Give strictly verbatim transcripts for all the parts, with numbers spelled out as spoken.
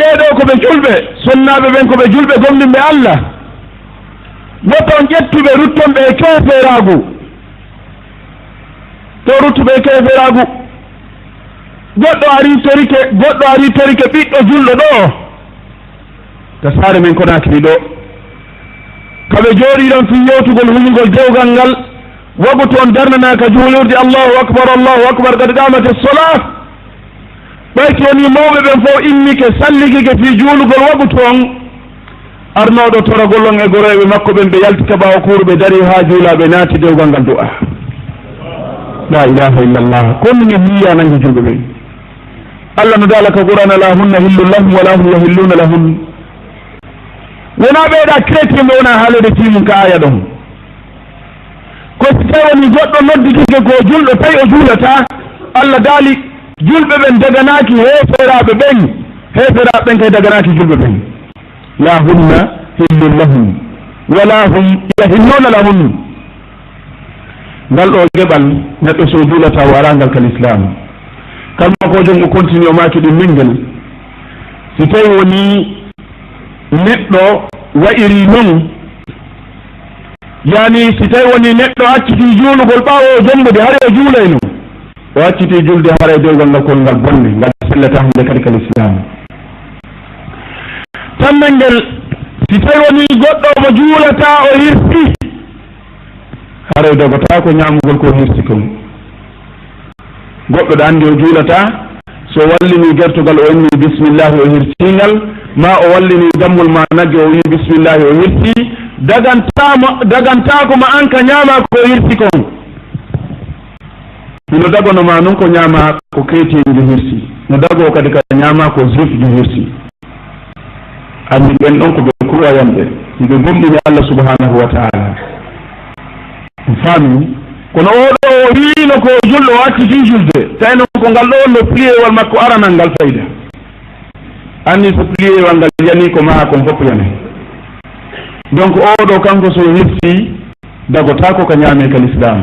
ɓee ɗoo ko ɓe julɓe, sonnaaɓe ɓen ko ɓe julɓe gomɗinɓe Allah, woto on ƴettu ɓe, rutton ɓe e keeferaagu. To ruttu ɓe e keeferaagu. Goɗɗo arii torike, goɗɗo arii torike ɓiɗɗo julɗo ɗoo, ka saare men Konaakiri ɗoo. Ka ɓe jooɗii ɗon fii yewtugol, huñugol dewgal ngal, wagutu on darnanaa ka juulirde, Allahu akbar, Allahu akbar, qad qaamati s-salaa. Ɓay si wonii mawɓe ɓen fow immike, salligike fii juulugol wagutu on, arnooɗo toragol on e goreyɓe makko ɓen, ɓe yalti ka ɓaawo kuuru, ɓe darii haa juulaa, ɓe naati dewgal ngal du'aa. Laa ilaaha illallah. Ko honɗun en yi'aa nannge julɓe ɓen? Allah no daala ka Qur'aana, "Laa hunna hillun lahum wa laa hum yahilluuna lahun." Wonaa ɓee ɗaa chrétien ɓe wonaa haaleede fii mun ka aaya ɗon. Ko si tawii wonii goɗɗo nodditike ko julɗo, tawi o juulataa, Allah daali, julɓe ɓen daganaaki heeferaaɓe ɓen, heeferaaɓe ɓen kay daganaaki julɓe ɓen. "Laa hunna hillun lahum, wa laa hum yahilluuna lahun." Ngal ɗoo geɓal, neɗɗo so juulataa, o araa ngal ka lislaam. Kalmakoojo on o continue, o maaki ɗin, min ngel, si tawii wonii neɗɗo wa'irii non, yaani, si tawii wonii neɗɗo accitii juulugol ɓaawo o jombude, hari o juulayno, o accitii julde, haray dewgal ngal kon ngal bonnii, ngal sellataa huunde kadi ka lislaam. Tammbel ngel, si tawii wonii goɗɗo omo juulataa, o hirsii, haray dagotaako ñaamugol ko o hirsii kon. Goɗɗo ɗo anndi o juulataa, so wallinii gertogal, o innii bismillaahi, o hirsii ngal, maa o wallinii dammol maa nagge, o wi'i bismillaahi, o hirsii, dagantaama, dagantaako ma an ka ñaamaa ko o hirsii kon. Hino dagono ma non ko ñaamaa ko chrétien jo hirsii, no dagoo kadi ka ñaamaa ko juif jo hirsii. Anndi ɓen ɗon ko ɓe croyant ɓe, si ɓe gomɗini Allah subhanahu wa ta'ala. On faami? Kono oo ɗoo o wi'ino ko o julɗo, o accitii julde. Tawi non ko ngal ɗoo wonno pliéwal makko aranal ngal fayda. Anndi so pliéwal ngal yanii ko maa kon fof yanay. Donc oo ɗoo kanko so o hirsii, dagotaako ka ñaamee ka lislaam.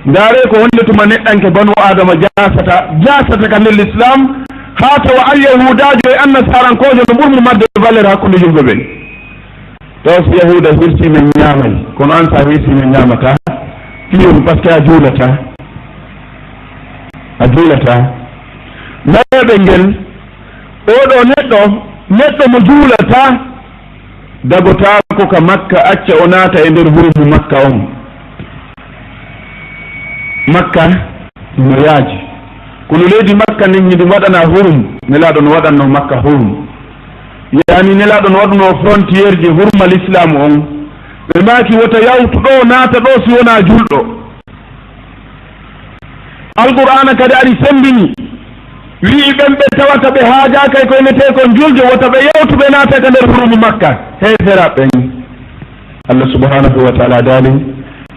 Ndaaree ko honde tuma neɗɗanke banu Aadama jaasata, jaasata ka nder lislaam, haa tawa alyahuudaajo e annasaarankoojo no ɓurmo madde valeur hakkunde julɓe ɓen. Taw si yahuuda hirsii men ñaamay, kono an sa hirsii men ñaamataa, fiyum, parce que a juulataa. A juulataa. Nayaɓe ngel, oo ɗoo neɗɗo, neɗɗo mo juulataa, dagotaako ka Makka, acca o naata e nder hurumu Makka on. Makka no yaaji. Kono leydi Makka ndin, hiɗi waɗanaa hurum, Nelaaɗo no waɗannoo Makka hurum. Yaani, Nelaaɗo no waɗunoo frontière ji hurma Lislaamu on. Ɓe maaki, wota yawtu ɗoo, naata ɗoo si wonaa julɗo. Alqur'aana kadi ari semmbini, wi'i ɓen ɓe tawata ɓe haajaaka e ko innetee kon julde, wota ɓe yawtu ɓe naata ka nder hurumu Makka, heeferaaɓe ɓen. Allah subhanahu wa ta'ala daali,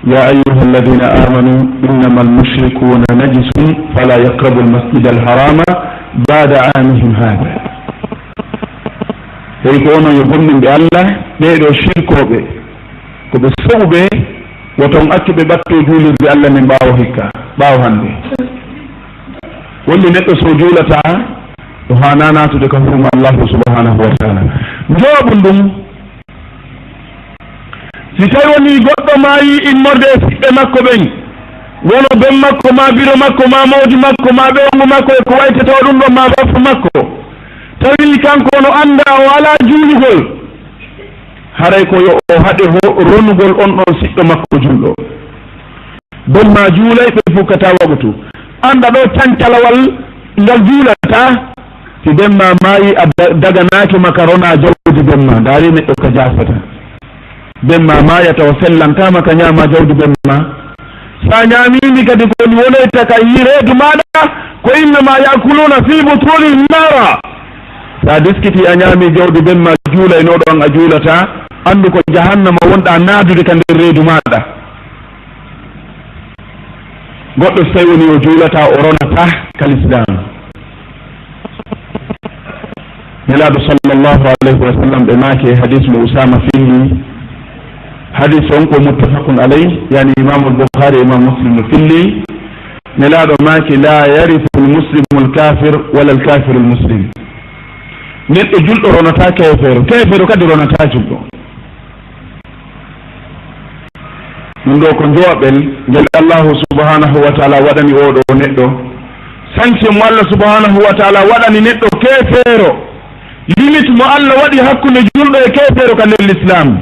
"يا أيها الذين آمنوا إنما المشركون نجس فلا يقربوا المسجد الحرام بعد عامهم هذا." Hey ko onon yo gomɗinɓe Allah, ɓee ɗoo shirkooɓe, ko ɓe soɓuɓe, woto on accu ɓe ɓattoo juulirde Allah nden ɓaawo hikka, ɓaawo hannde. Wonde neɗɗo so juulataa, o haanaa naatude ka hurma Allahu subhanahu wa ta'ala. Njooɓu ndun, si tawi wonii goɗɗo maayii immorde e siɓɓe makko ɓen, wono ben makko, maa biro makko, maa moodi makko, maa ɓeyngu makko, e ko waytetoo ɗun ɗon, maa baffu makko, tawi kanko no anndaa o alaa juulugol, haray ko yo o haɗe ho-, ronugol on ɗon siɗɗo makko julɗo. Ben maa juulay, ɓe fukkataa wagutu. Annda ɗoo cancalawal ngal juulataa. Si ben maa maayi, a da-, daganaaki ma ka ronaa jawdi ben maa. Ndaari neɗɗo ka jaasata. Ben maa maayata, o sellantaa ma ka ñaama jawdi ben maa. Sa ñaamii ndi kadi, ko woni wonoyta ka yii reedu maaɗa, ko innama ya'kuluna fi butunihim nara. Sa diskitii a ñaamii jawdi ben maa juulaynooɗo on a juulataa, anndu ko jahannama wonɗaa naadude ka nder reedu maaɗa. Goɗɗo so tawi woni o juulataa, o ronataa ka lislaam. Nelaaɗo sallallahu alayhi wa sallam, ɓe maaki e hadiis mo Usaama filli, hadiis on ko muttafaqun alayh, yaani Imaamu Bukhari e Imaamu Muslim no filli. Nelaaɗo maaki, "La yarisu al-muslimu al-kafir wala al-kafiru al-muslim." Neɗɗo julɗo ronataa keefeero, keefeero kadi ronataa julɗo. Ɗum ɗo ko jowaɓel ngel Allahu subhanahu wa taala waɗani oo ɗo neɗɗo. Sanction mo Allah subhanahu wa taala waɗani neɗɗo keefeero. Limite mo Allah waɗi hakkunde julɗo e keefeero ka nder Lislaam.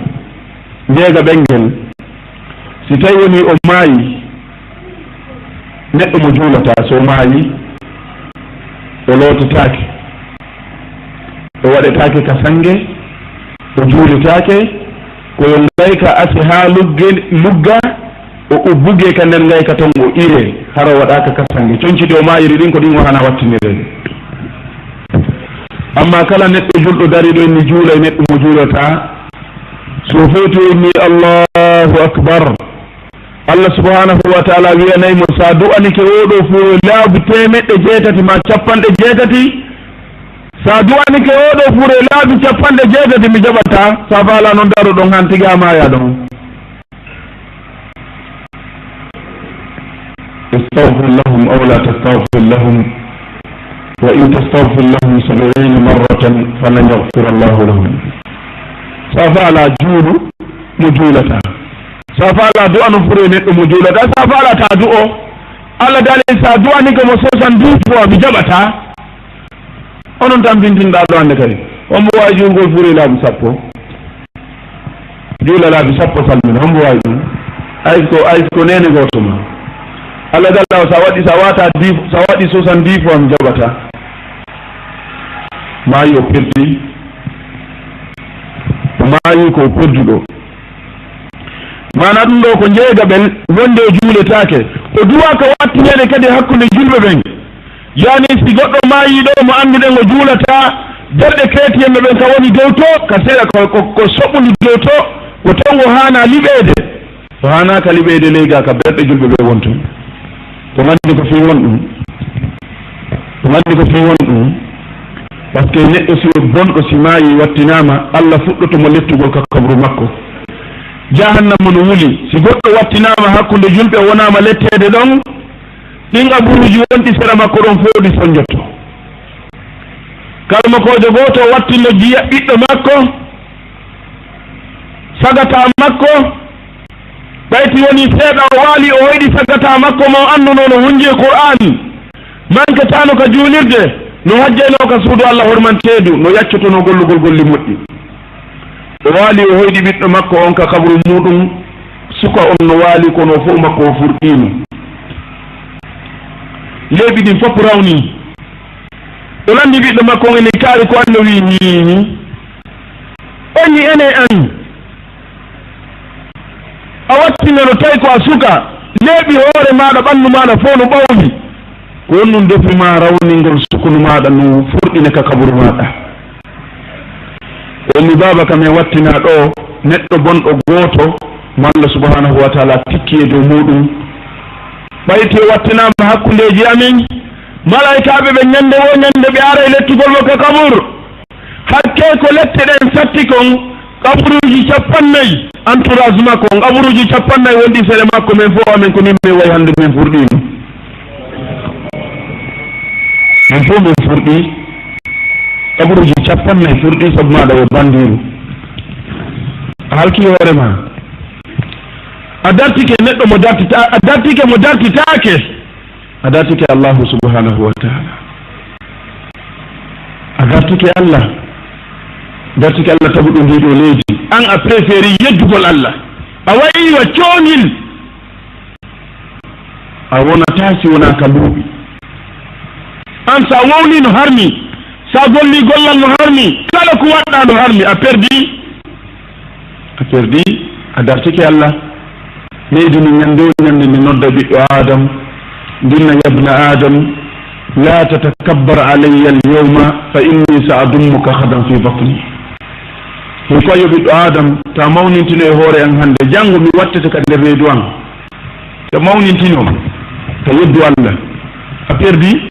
Njeega ɓenngel, si tawi woni o maayi, neɗɗo mo juulataa, so o maayi, o lootetaake, o waɗetaake ka sannge, o juuletaake, ko yo ngayka asi haa lugge-, lugga, o ubbugee ka nder ngayka ton, o iree, hara o waɗaaka ka sannge. Conci ɗi o maayiri ɗin, ko ɗin o hana wattiniree. Amma kala neɗɗo julɗo dariiɗo inni juulay, neɗɗo mo juulataa, so fewti o inni Allahu Akbar, Allah subhanahu wa taala wiyanay mo, sa du'anike oo ɗo fuu e laabi teemeɗɗe jeetati ma capanɗe jeetati, sa du'anike oo ɗo fuu e laabi capanɗe jeetati, mi jaɓataa. Sa faala non, daro ɗon han tiga maaya ɗon. استغفر لهم أو لا تستغفر لهم، وإن تستغفر لهم سبعين مرة فلن يغفر الله لهم. Sa faala juulu mo juulataa. Sa faala du'ano fuu e neɗɗo mo juulataa. Sa faala ta du'o. Allah daali sa du'anike mo soixante-dix fois mi jaɓataa. Onon tan bintinɗaa ɗo hannde kadi. Hombo waawi juulgol fuu e laabi sappo? Juula laabi sappo salmina, hombo waawi ɗum? Hay ko, hay ko neene gooto ma. Allah dalla o, sa waɗi, sa waata dix, sa waɗi soixante-dix fois mi jaɓataa. Maayi o perdi. O maayi ko o perduɗo. Maana ɗum ɗo ko njeegaɓel wonde o juuletaake. O duwaaka wattineede kadi hakkunde julɓe ɓen. Yani si goɗɗo maayii ɗo mo annduɗen o juulataa, ɓerɗe keetiyemɓe ɓen ka woni dow to, ka seeɗa ko, ko, ko soɓɓudu dow to, ko ton o haanaa liɓeede. O haanaaka liɓeede ley gaa ka ɓerɗe julɓe ɓe wontu. Ko nganndi ko fii won ɗum. Ko nganndi ko fii won ɗum. Parce que neɗɗo si o bonɗo si maayii wattinaama, Allah fuɗɗoto mo lettugol ka kabru makko. Jahannama no wuli. Si goɗɗo wattinaama hakkunde julɓe o wonaama letteede ɗon, ɗin aburuuji wonɗi sera makko ɗon fow ɗi sonjoto. Kalmokoojo gooto wattinno jiya ɓiɗɗo makko, sagata makko, ɓayti woni seeɗa o waali o hoyɗi sagata makko mo annduno no hunji e Qur'aani, manketaano ka juulirde, no hajjaynoo ka suudu Allah hormanteedu, no yaccotonoo gollugol golli moƴƴi. O waali o hoyɗi ɓiɗɗo makko on ka kabru muuɗum, suka on no waali kono fow makko o furɗiino. Leeɓi ɗin fof rawni. O lanndi ɓiɗɗo makko on ene kaari ko anno wiyi hihi. O ni ene an. A wattinano tawi ko a suka, leeɓi hoore maaɗa, ɓanndu maaɗa fof no ɓawli. Ko honɗum defi ma rawningol sukunu maaɗa no furɗina ka kaburu maaɗa? O inni, baaba kam e wattina ɗo neɗɗo bonɗo gooto mo Allah subhanahu wa taala tikki e dow muuɗum. Ɓayti o wattinaama hakkundeeji amin, malaykaaɓe ɓe ñannde woo ñannde ɓe aray lettugol mo ka kaburu. Hakke ko lette ɗen satti kon, kaburuuji cappannayi, entourage makko on, kaburuuji cappannayi wonɗi sere makko, men fof amen ko min min wayi hannde min furɗiino. Min fof min furɗi, kaburuuji cappannayi furɗi sabu maaɗa yo banndiiru. A halki hoore ma. A dartike neɗɗo mo dartita-, a dartike mo dartitaake. A dartike Allahu subhanahu wa taala. A dartike Allah. Dartike Allah taguɗo ndi ɗo leydi. An a préféri yeddugol Allah. A wayi wa coongil. A wonataa si wonaa ka luuɓi. An sa wowli no harmi. Sa golli gollal no harmi. Kala ko waɗɗa no harmi. A perdi. A perdi, a dartike Allah. Leydi ndi ñande o ñande ndi nodda ɓiɗɗo Adam, ndinna: "Yabna Adam, la tatakabbar alayya al-yawma fa inni sa adummuka ghadan fi batni." Hey ko yo ɓiɗɗo Adam, ta mawnintino e hoore an hannde, janngo mi wattete ka nder reedu an. Ta mawnintino, ta yeddu Allah. A perdi.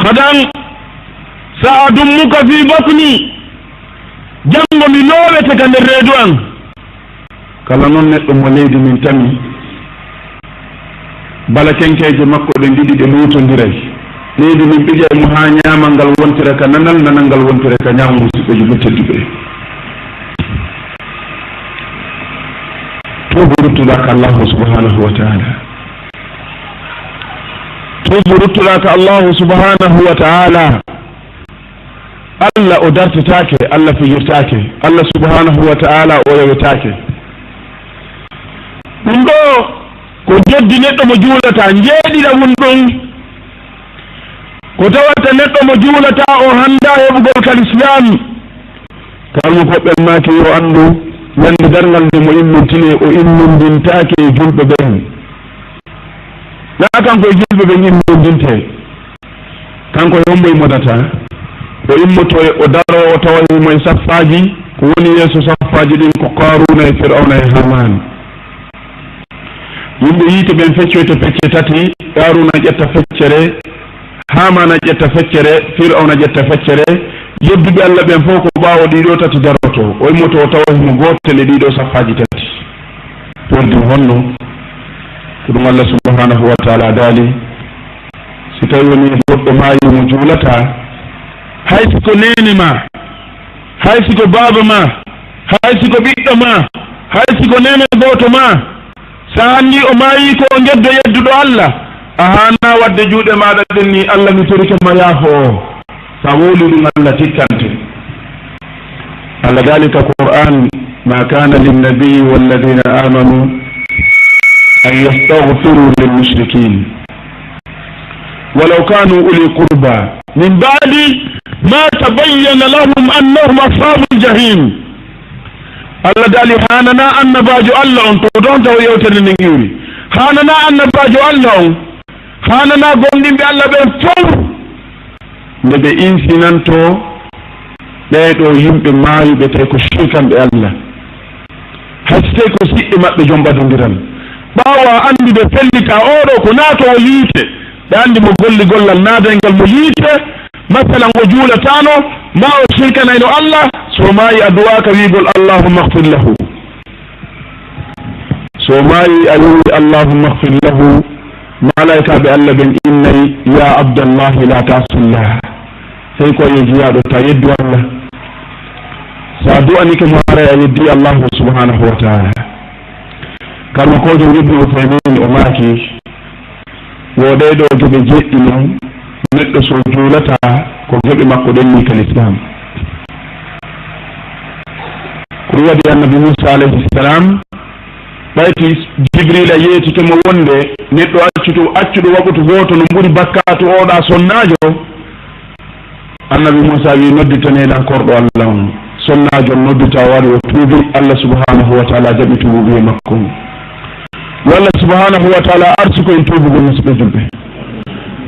Ghadan sa adummuka fi batni. Janngo mi loowete ka nder reedu an. Kala non neɗɗo mo leydi min tami, bala kenkeeje makko ɗen ɗiɗi ɗe luutondiray, Leydi min ɓiƴay mo haa ñaamal ngal wontira ka nanal, nanal ngal wontira ka ñaamal, musiɓɓe julɓe tedduɓe. Tuubu ruttuɗaa ka Allahu subhanahu wa ta'ala. Tuubu ruttuɗaa ka Allahu subhanahu wa ta'ala. Allah o dartetaake, Allah fijirtaake, Allah subhanahu wa ta'ala o yawetaake. Ɗum ɗo ko joddi neɗɗo mo juulataa, njeeɗiɗa won ɗum. Ko tawata neɗɗo mo juulataa o hanndaa heɓugol ka lislaam. Kalmo koɓɓel maaki yo anndu, ñande darngal nde mo immintinee, o immindintaake e julɓe ɓen. Naa kanko e julɓe ɓen immindintee. Kanko e hombo immodata? O immoto, o daro, o tawa himo e saffaaji. Ko woni yeeso saffaaji ɗin ko Qaaruuna e Fir'awna e Haamaan. Yimɓe yiite ɓen feccoyte pecce tati, Qaaruuna ƴetta feccere, Haamaana ƴetta feccere, Fir'awna ƴetta feccere. Yedduɓe Allah ɓen fof ko ɓaawo ɗiɗo tati daroto. O immoto o tawa himo gootel e ɗiɗo saffaaji tati. Ko ɗum honno? Ko ɗum Allah subhanahu wa ta'ala daali, si tawi woni goɗɗo maayi mo juulataa, hay si ko neene ma, hay si ko baaba ma, hay si ko ɓiɗɗo ma, hay si ko neene gooto ma, sa anndi o maayi ko o ngeddo yedduɗo Allah, a haana wadde juuɗe maaɗa ɗen ni, Allah mi torike ma yaafo o. Sa wowli ɗum Allah tikkante. Allah daali ka Qur'an, ما كان للنبي والذين آمنوا أن يستغفروا للمشركين ولو كانوا أولي قربى من بعد ما تبين لهم أنهم أصحاب الجحيم. Allah daali, haanana annabaajo Allah on, to ɗon taw yewtere nden iwri. Haanana annabaajo Allah on, haanana gomɗinɓe Allah ɓen fow, nde ɓe insinanto ɓee ɗoo yimɓe maayuɓe tawi ko shirkanɓe Allah, hay si tawi ko siɓɓe maɓɓe jom ɓadondiral. Ɓaawo a anndi ɓe fellita oo ɗoo ko naatoowo yiite, ɓe anndi mo golli gollal naadayngal mo yiite, masalan o juulataano, maa o shirkanayno Allah, so maayi a duwaaka wiigol, "Allahumma ighfir lahu." So maayi a wi'i, "Allahumma ighfir lahu," malaa'ikaaɓe Allah ɓen innay, "Ya Abdallahi, la ta'sillah." Sey ko a yeddiyaaɗo, ta yeddu Allah. Sa du'anike mo, haray a yeddi Allahu subhanahu wa ta'ala. Kalmakoojo Ibnu Uthaymin o maaki, wo ɗee ɗoo geɓe jeɗɗi non, neɗɗo so juulataa, ko geɓe makko ɗen ni ka lislaam. Ko ɗum waɗi Annabi Muusa alayhi salam, ɓayti Jibrila yeetike mo wonde neɗɗo accuɗo, accuɗo waɓutu gooto no ɓuri bakkaatu o ɗa sonnaajo. Annabi Muusa wi, "Nodditaneɗan korɗo Allah on." Sonnaajo on noddita, o wari, o tuubi. Allah subhanahu wa ta'ala jaɓi tuubuye makko on. Yo Allah subhanahu wa ta'ala arsuko en tuubugol, musiɓɓe julɓe.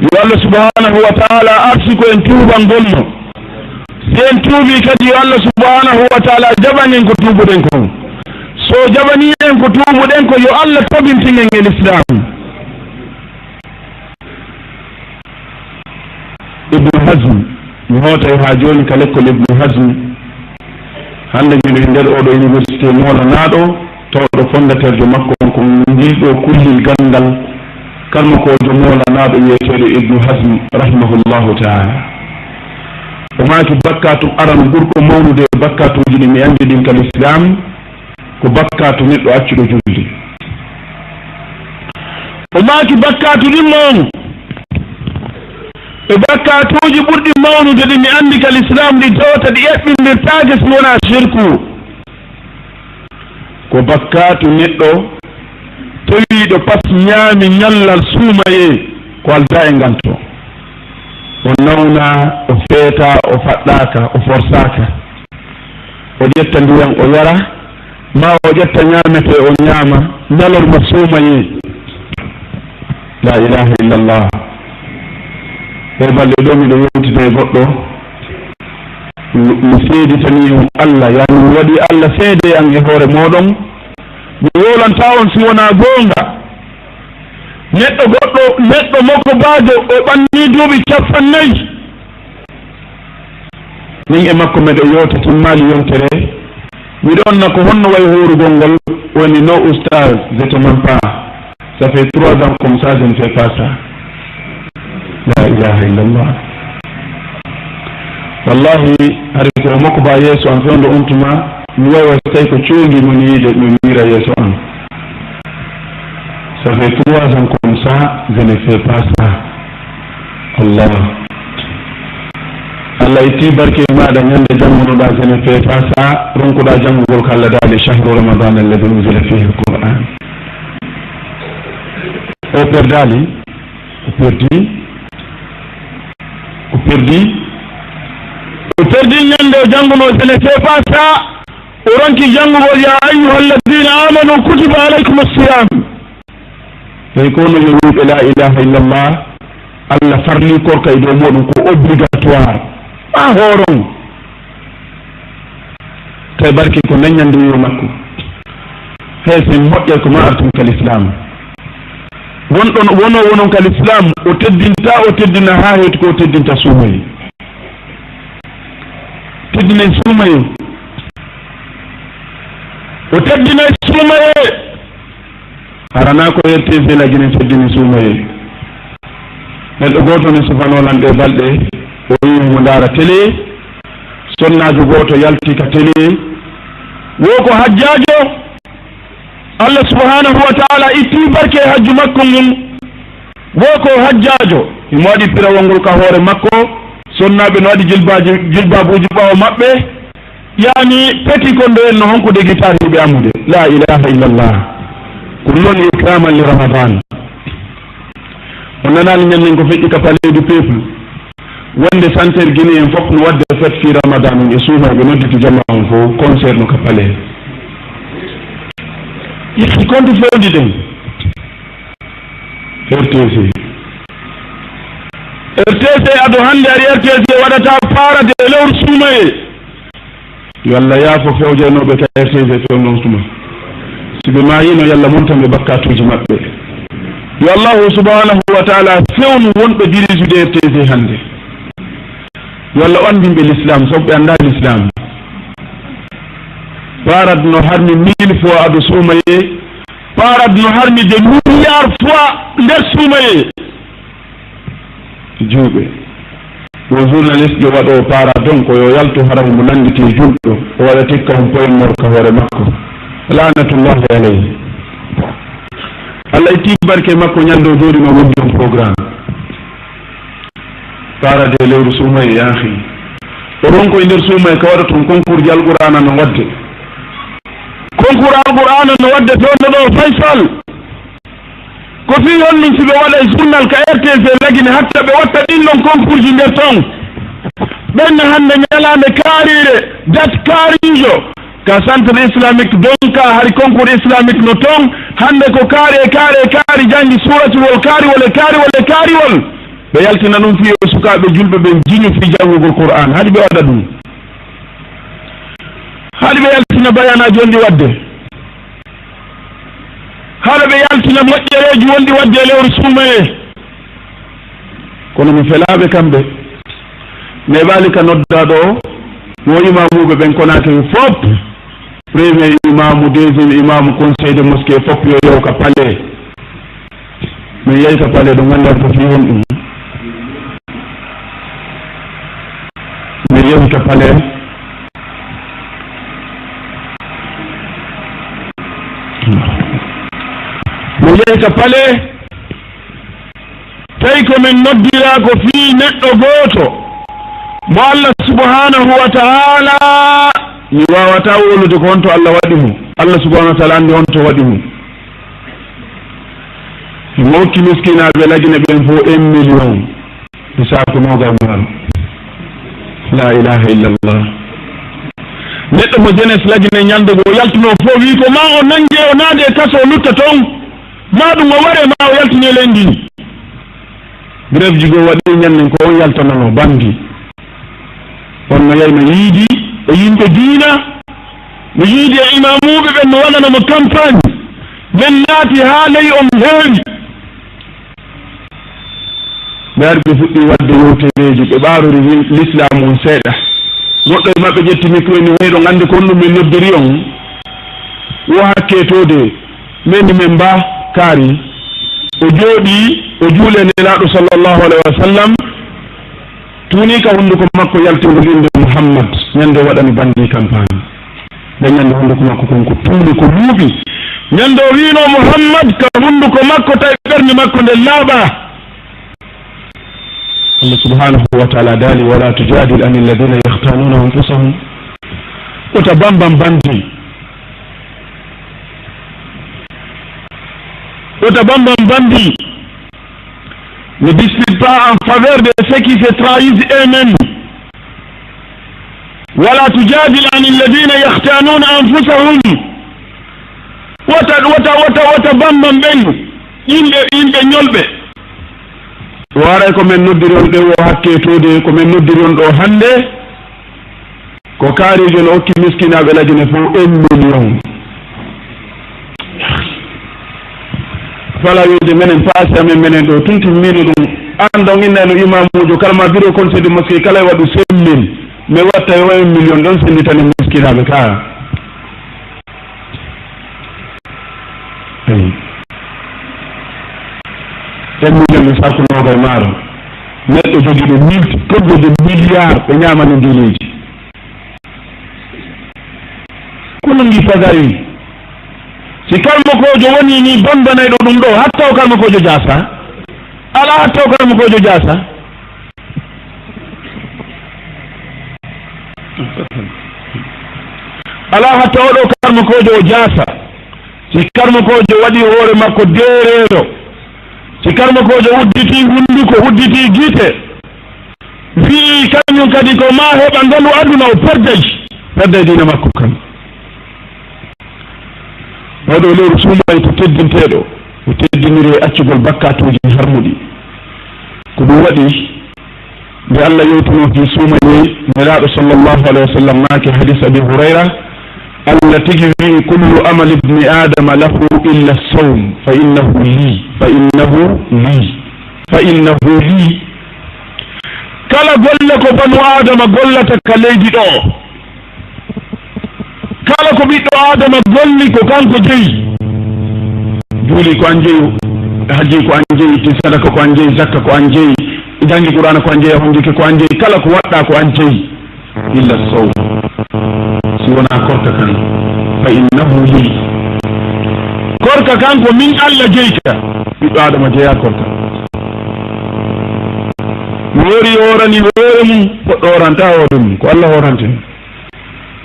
Yo Allah subhanahu wa ta'ala arsuko en tuubangol mo. Si en tuubi kadi, yo Allah subhanahu wa ta'ala jaɓan en ko tuubuɗen kon. So jaɓani en ko tuubuɗen ko, yo Allah tabintin en e Lislaam. Ibnu Hazm, mi hootay haa jooni ka lekkol Ibnu Hazm. Hannde miɗo e nder oɗo université moolanaaɗo, tawɗo fondateur jo makko on ko ngilɗo kullel ganndal, kalmakoojo moolanaaɗo wiyeteeɗo Ibnu Hazm, rahimahullahu ta'ala. O maaki, bakkaatu aran ɓurɗo mawnude e bakkaatuuji ɗi mi anndi ɗin ka Lislaam, ko bakkaatu neɗɗo accuɗo julde. O maaki, bakkaatu ɗin non, e bakkaatuuji ɓurɗi mawnude ɗi mi anndi ka Lislaam, ɗi tawata ɗi eɓɓindirtaake si wonaa shirku. Ko bakkaatu neɗɗo tawiiɗo pas ñaami ñallal suumayee ko aldaa e nganto. O nawna, o feeta, o faɗɗaaka, o forsaaka. O ƴetta ndiyan o yara, ma o ƴetta ñaamete o ñaama, ñalorma suumayee. La ilaha illallah. Ɓe balɗe ɗo miɗo yewtida e goɗɗo. Mi, mi seeditanii on Allah, yani mi waɗi Allah seede an e hoore mooɗon. Mi wowlantaa on si wonaa goonga. Neɗɗo goɗɗo, neɗɗo mokobaajo, o ɓanni duuɓi cappannayi. Min e makko meɗen yewta, timmaali yontere. Miɗo wonna ko honno wayi hoorugol ngol, woni, "Non, oustaz, je te mens pas. Ça fait trois ans comme ça, je ne fais pas ça." La ilaha illallah. Wallahi, hari ko mokko ba yeeso am fewndo on tuma, mi wawa so tawi ko coongi mo ni yiide, mi miira yeeso am. Ça fait trois ans comme ça, je ne fais pas ça. Allah. Allah itti barke maɗa, ñande janngunoɗa, je ne fais pas ça, ronkuɗa janngugol ko Allah daali, shahru ramadan alladhi unzila fihi alquran. O perdaali, o perdi, o perdi, o perdi ñande o jannguno, je ne fais pas ça, o ronki janngugol, ya ayyuha alladhina amanu kutiba alaykum as-siyam. Tawi ko no yo wiɓe la ilaha illallah, Allah farli korka e dow muɗum ko obligatoire. Ɓa hooron. Tawi barke ko dañande wiwo makko. Hay sen moƴƴa ko ma artum kal islam. Wonɗon, wono, wonon kal islam, o teddinta, o teddina ha hewti ko o teddinta suumaye. Teddinay suumaye. O teddinay suumaye. Harana ko R T C lagine teddini suumaye. Neɗɗo gooto ne sufano lan ɗe balɗe, o wi'i mo ndaara télé, sonnaajo gooto yalti ka télé, wo ko hajjaajo, Allah subhanahu wa ta'ala itti barke hajju makko ngun, wo ko hajjaajo, himo waɗi pirawol ngol ka hoore makko, sonnaaɓe no waɗi jilbaaji, jilbaabuuji ɓaawo maɓɓe, Yaani, peti kon ɗo en no honko degitaari ɓe amude. La ilaha illallah. Ko ɗum woni ikraman li Ramadan. On nanaali ñannen ko feƴƴi ka Palais du Peuple. Wonde Centre Guinéen fof no waɗde fête fii Ramadan on e suumayɓe nodditi jamaa on fof concert no ka Palais. Yetti kontu fewndi ɗen. R T C. R T C ado hannde ari R T C waɗata paarade e lewru suumayee. Yo Allah yaafo fewjanooɓe ka R T C fewndo on tuma. Si ɓe maayino, yo Allah montan ɓe bakkaatuuji maɓɓe. Yo Allahu subhanahu wa ta'ala fewnu wonɓe dirijude R T C hannde. Yo Allah anndin ɓe l'islam, sabu ɓe anndaa l'islam. Paarad no harmi mille fois ado suumayee. Paarad no harmi des milliards fois nder suumayee. Juuɓe. Wo journaliste jo waɗo paara donc ko yo yaltu hara mo nanngiti julɗo, o waɗa tikka on poyen mor ka hoore makko. Laanatullahi alayhi. Allah itti barke makko ñande o jooɗino wondi on programme. Paarade e lewru suumayee yaahi. O ronko e nder suumayee ka waɗa tun concours ji Alqur'aana no waɗde. Concours Alqur'aana no waɗde fewndo ɗo Faysal. Ko fii honɗum si ɓe waɗay journal ka R T C lagine hatta ɓe watta ɗin ɗon concours ji nder ton? Ɓen hannde ñalaande kaariire, date kaariijo ka centre islamique Donka hari concours islamique no ton. Hannde ko kaari e kaari e kaari janngi suuratuwol kaariwol e kaariwol e kaariwol. Ɓe yaltina ɗum fii yo sukaaɓe julɓe ɓen jiñu fii janngugol Qur'aan. Haɗi ɓe waɗa ɗum? Haɗi ɓe yaltina bayanaaji wonɗi waɗde? Haɗa ɓe yaltina moƴƴereeji wonɗi waɗde e lewru suumayee? Kono mi felaaɓe kamɓe. Neeɓaali ka noddaa ɗo, wo imaamuuɓe ɓen Konaakiri fof, premier imaamu, deuxième imaamu, conseil de mosquée, fof yo yew ka palais. Min yehi ka palais, ɗo nganndaa ko fii honɗum. Min yehi ka palais. Min yehi ka palais, tawi ko min noddiraa ko fii neɗɗo gooto mo Allah subhanahu wa ta'ala, mi waawataa wowlude ko honto Allah waɗi mo. Allah subhanahu wa ta'ala anndi honto waɗi mo. Himo hokki miskinaaɓe Lagine ɓen fof un million e saaku noogas maaro. La ilaha illallah. Neɗɗo mo jeunesse Lagine ñande goo yaltunoo fof wii ko ma o nannge, o naade e kaso, o lutta ton, ma ɗum o ware, ma o yaltine leydi ndi. Grève ji goo waɗi ñannen ko on yaltanano bandi. On no yahi no yiidi e yimɓe diina, no yiidi e imaamuuɓe ɓen, no waɗana mo campagne. Men naati haa ley on heewi. Ɓe ari ɓe fuɗɗi waɗde yewtereeji, ɓe ɓaarori wi-, l'islam on seeɗa. Goɗɗo e maɓɓe ƴetti micro ni, "Hey, ɗon anndi ko honɗum min noddiri on?" Wo hakke to de, min ni min mba kaari. O jooɗii, o juuli e Nelaaɗo sallallahu alayhi wa sallam, tuunii ka hunnduko makko, yalti ngol innde Muhammad. Ñande o waɗani banndi campagne. Nde ñande hunnduko makko kon ko tuuni, ko luuɓi. Ñande o wiinoo Muhammad ka hunnduko makko, tawi ɓernde makko nden laaɓaa. Allah subhanahu wa ta'ala daali: "Wala tujadil anil ladina yakhtanuna anfusahum." Wota bambam bandi. Wota bambam bandi. Ne dispute pas en faveur de ceux qui se trahissent eux-mêmes. Wala tujadil anil ladina yakhtanuna anfusahum. Wota, wota, wota, wota bambam ɓen. Yimɓe, yimɓe ñolɓe. O aray ko men noddiri on ɗo o hakke towde, ko men noddiri on ɗo hannde. Ko kaariijo no okki miskinaaɓe Lagine fof un million. Fala wiide menen paasi amen menen ɗo, tunti mino ɗum. An ɗon inna no imamuujo, kala ma bureau conseil de mosquée, kala e waɗu cinq mille. Mi watta yo un million ɗon sennditane miskinaaɓe ka. Eyi. Un million e saaku noogay maaro. Neɗɗo jogiiɗo multi, combien de milliards ɓe ñaamani diineeji. Kono ngi fagari. Si karmokoojo woni ni bambanayɗo ɗum ɗo, hatta o karmokoojo jaasa. Alaa hatta o karmokoojo jaasa. Alaa hatta oɗo karmokoojo o jaasa. Si karmokoojo waɗi hoore makko deereeɗo, si karmokoojo udditi hunnduko, udditi gite, wi'i kañum kadi ko ma heɓa ngalu aduna, o perday, perday diina makko kan. Oɗo lewru suumayto teddinteeɗo, o teddiniri e accugol bakkatuuji harmuɗi. Ko ɗum waɗi, nde Allah yewtuno fii suumayee, Nelaaɗo sallallahu alayhi wa sallam maaki, hadis Abi Hurayra, Allah tigi wi'i: "Kullu amali ibni Adama lahu illa sawm, fa innahu li, fa innahu li, fa innahu li." Kala golle ko banu Adama gollata ka leydi ɗo, kala ko ɓiɗɗo Adama golli, ko kanko jeyi. Juuli ko an jeyi, hajji ko an jeyi, ti sadaka ko an jeyi, zakka ko an jeyi, jangi Qur'ana ko an jeyi, honjike ko an jeyi, kala ko waɗɗa ko an jeyi. Illa sawm. Si wona korka kan, fa innahu li. Korka kan ko min Allah jeyta. Ɓiɗɗo Adama jeya korka. Mi hoori, hoorani hoore mum, goɗɗo hooranta hoore mum, ko Allah hoorante.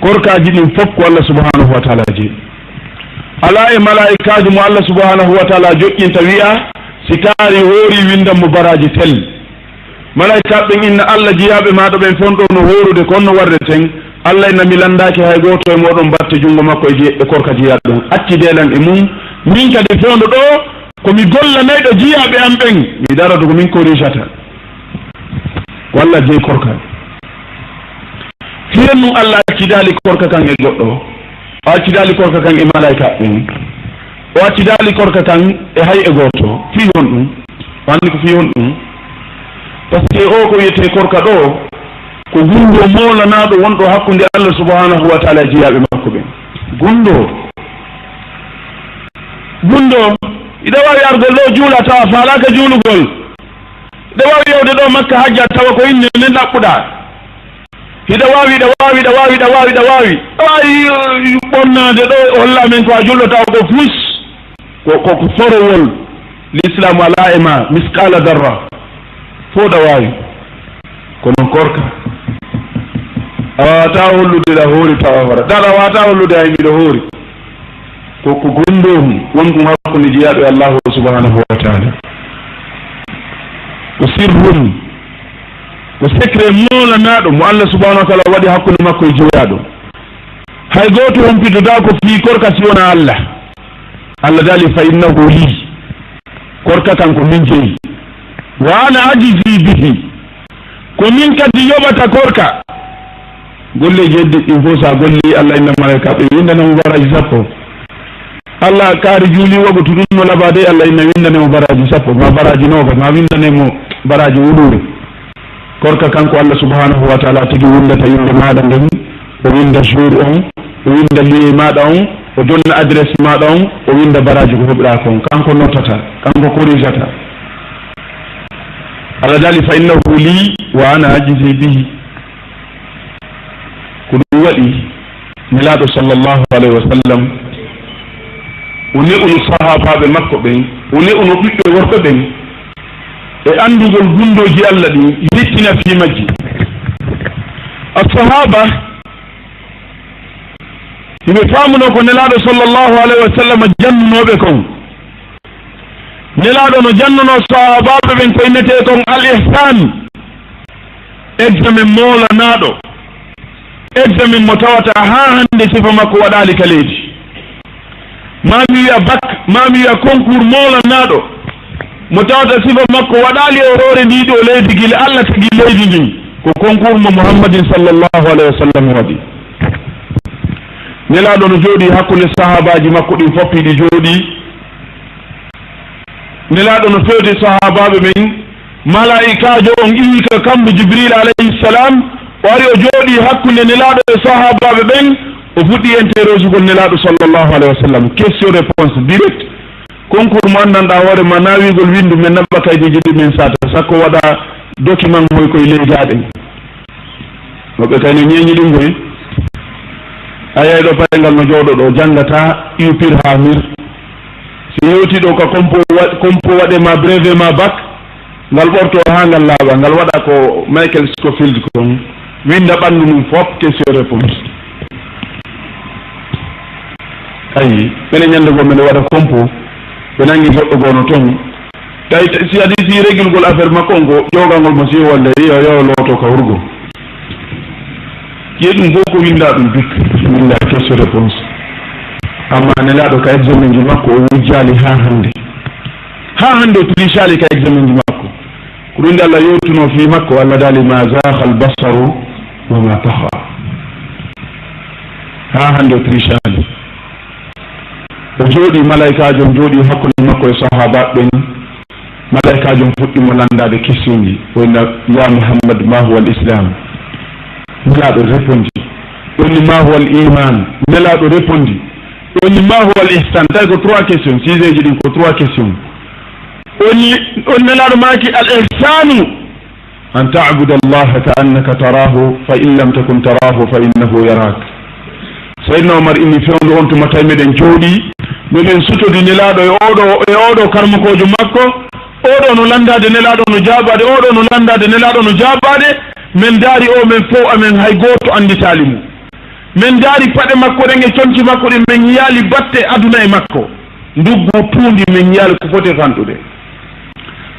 Korkaaji ɗin fof ko Allah subhanahu wa ta'ala jeyi. Alaa e malaa'ikaajo mo Allah subhanahu wa ta'ala joƴƴinta wi'a, si kaari hoori windan mo baraaji tel. Malaa'ikaaɓe ɓen inna Allah jiyaaɓe maaɗa ɓen fon ɗo no hoorude kon no warde ten. Allah inna mi landaaki hay gooto e mooɗon batte junngo makko e ji-, e korka jiyaaɗo on. Accide lan e mum. Min kadi fewndo ɗo ko mi gollanayɗo jiyaaɓe am ɓen. Mi darado ko min korijata. Walla jeyi korka. Fii honɗun Allah accidaali korka kan e goɗɗo? O accidaali korka kan e malaa'ikaaɓe ɓen. O accidaali korka kan e hay e gooto. Fii honɗun? O anndi ko fii honɗun? Parce que o ko wiyetee korka ɗo, ko gunndoo moolanaaɗo wonɗo hakkunde Allah subhanahu wa ta'ala e jiyaaɓe makko ɓen. Gunndoo. Gunndoo. Hiɗa waawi argol ɗo juula tawa faalaaka juulugol. Hiɗa waawi yewde ɗo Makka hajja tawa ko innde nden ɗaɓɓuɗaa. Hiɗa waawi, hiɗa waawi, hiɗa waawi, hiɗa waawi, hiɗa waawi. Ɗa waawi, eh, ɓonnaade ɗo, holla men ko a julɗo tawa ko fus. Ko, ko, ko forowol. Lislaamu alaa e ma, misqaala darra. Fof ɗa waawi. Kono korka. A waawataa hollude ɗa hoori tawa hoora. Ɗa, ɗa waawataa hollude hay miɗo hoori. Ko, ko gunndoo wonɗum hakkunde jiyaaɗo e Allahu subhanahu wa ta'ala. Ko sirrun, ko secret moolanaaɗo mo Allah subhanahu wa ta'ala waɗi hakkunde makko e jiyaaɗo. Hay gooto humpitotaako fii korka si wonaa Allah. Allah daali, "Fa innahu li." Korka kan ko min jeyi. "Wa ana ajzi bihi." Ko min kadi yoɓata korka. Golleeji heddiiɗi ɗin fof, so a golli, Allah inna malaa'ikaaɓe windana mo baraaji sappo. Allah kaari juuli wago to ɗum no labaade, Allah inna windane mo baraaji sappo, ma baraaji noogas, ma windane mo baraaji wuluure. Korka kanko Allah subhanahu wa ta'ala tigi windata innde maaɗa nden, o winda jour on, o winda lieu maaɗa on, O jonna adresse maaɗa on, o winnda baraaji ko heɓɗaa kon. Kanko notata, kanko korijata. Allah daali, "Fa innahu li wa ana ajzi bihi." Ko ɗum waɗi Nelaaɗo sallallahu alayhi wa sallam, o ne'uno sahaabaaɓe makko ɓen, o ne'uno ɓiɓɓe worɓe ɓen e anndugol gunndooji Allah ɗin, yettina fii majji. As-sahaaba, hiɓe faamuno ko Nelaaɗo sallallahu alayhi wa sallam jannunooɓe kon. Nelaaɗo no jannunoo sahaabaaɓe ɓen ko innetee kon al-ihsan, examen moolanaaɗo, examen mo tawata haa hannde sifa makko waɗaali ka leydi. Maa mi wi'a bac, maa mi wi'a concours moolanaaɗo, mo tawata sifa makko waɗaali e hoore ndii ɗoo leydi gila Allah tagi leydi ndin, ko concours mo Muhammadin sallallahu alayhi wa sallam waɗi. Nelaaɗo no jooɗii hakkunde sahaabaaji makko ɗin fof, hiɗi jooɗii. Nelaaɗo no fewti sahaabaaɓe ɓen, malaa'ikaajo on iwi ka kammu Jibril alayhi salam, o ari o jooɗii hakkunde Nelaaɗo e sahaabaaɓe ɓen, o fuɗɗi interrogugol Nelaaɗo sallallahu alayhi wa sallam. Question réponse direct. Concours mo anndanɗaa hoore ma, na wiigol winndu men naɓa kaydiiji ɗi men sata, sakko waɗa document hoy koye ley gaaɗen. Woɓɓe kay no ñeeñi ɗum koy. A yiyay ɗo payngal no jooɗo ɗo, janngataa, iwpir haa mir. Si yewtii ɗo ka compo wa-, compo waɗe ma brevet ma bac, ngal ɓortoo haa ngal laaɓa, ngal waɗa ko Michael Scofield kon, winnda ɓanndu mum fof, question réponse. Ayi, minen ñannde goo minen waɗa compo, ɓe nanngi goɗɗo goo no toon. Tawi si adii si regilgol affaire makko on ko ƴoogangol mo si wonde yo, yo looto ka hurgo. Ƴee ɗum fof ko winnda ɗum bik, winnda question réponse. Amma Nelaaɗo ka examen ji makko o wujjaali haa hannde. Haa hannde o trichaali ka examen ji makko. Ko ɗum nde Allah yewtunoo fii makko, Allah daali, "Ma zaaqa al-basaru wa ma taxa." Haa hannde o trichaali. O jooɗii, malaa'ikaajo on jooɗii hakkunde makko e sahaabaaɓe ɓen. Malaa'ikaajo on fuɗɗi mo lanndaade question ji. O inna, "Ya Muhammad, ma huwa al-Islam?" Nelaaɗo repondi. O inni, "Ma huwa al-iman?" Nelaaɗo repondi. O inni, "Ma huwa al-ihsan?" Tawi ko trois questions, sujet ji ɗin ko trois questions. O inni, on Nelaaɗo maaki, "Al-ihsanu an ta'buda Allaha ka annaka tarahu, fa in lam takun tarahu, fa innahu yarak." Seydina Omar inni fewndo on tuma tawi meɗen jooɗii, meɗen sutodi Nelaaɗo e oɗo, e oɗo karmokoojo makko, oɗo no lanndaade Nelaaɗo no jaabaade, oɗo no lanndaade Nelaaɗo no jaabaade, men ndaari o men fow amen hay gooto annditaali mo. Men ndaari paɗe makko ɗen e conci makko ɗin, men yiyaali batte aduna e makko. Nduggu tuundi men yiyaali ko foti fanɗude.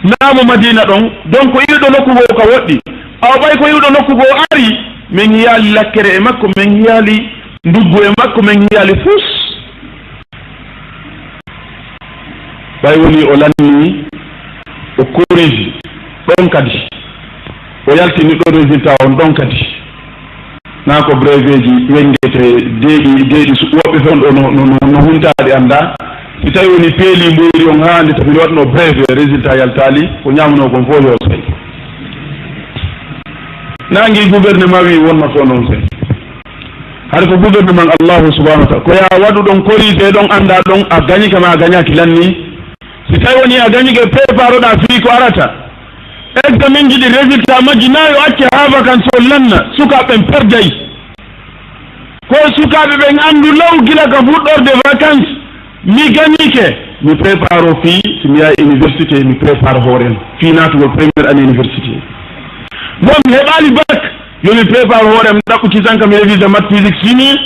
Naa mo Madiina ɗon, donc iwɗo nokku goo ka woɗɗi. Awa ɓay ko iwɗo nokku goo ari, men yiyaali lakkere e makko, men yiyaali nduggu e makko, men yiyaali fus. Ɓay woni o lanni, o koriji ɗon kadi, o yaltini ɗon résultat on ɗon kadi. Naa ko breveji wengete deeɗi, deeɗi su-, woɓɓe ton ɗo no, no, no, no huntaade annda. Si tawi woni peeli mboyri on haa hannde, tawi waɗno breve, résultat yaltaali, ko ñaamunoo kon fof yo say. Naangi gouvernement wi wonno ko noon say. Hari ko gouvernement Allahu subhanahu wa ta'ala. Ko ya waɗu ɗon, corrigé ɗon, annda ɗon, a gañi kama a gañaki lanni. Si tawi woni a gañike, préparoɗa fii ko arata. Examen ji ɗi résultat majji na yo acce haa vacances o lanna, sukaaɓe ɓen perday. Ko sukaaɓe ɓen anndu law gila ka fuɗɗorde vacances, mi gañike, mi prépare o fii, si mi yahi université, mi prépare hoore am fii naatugol première année université. Bon, mi heɓaali bac, yo mi prépare hoore am, ɗaɓɓu kisan kam, révisé maths, physique, chimie,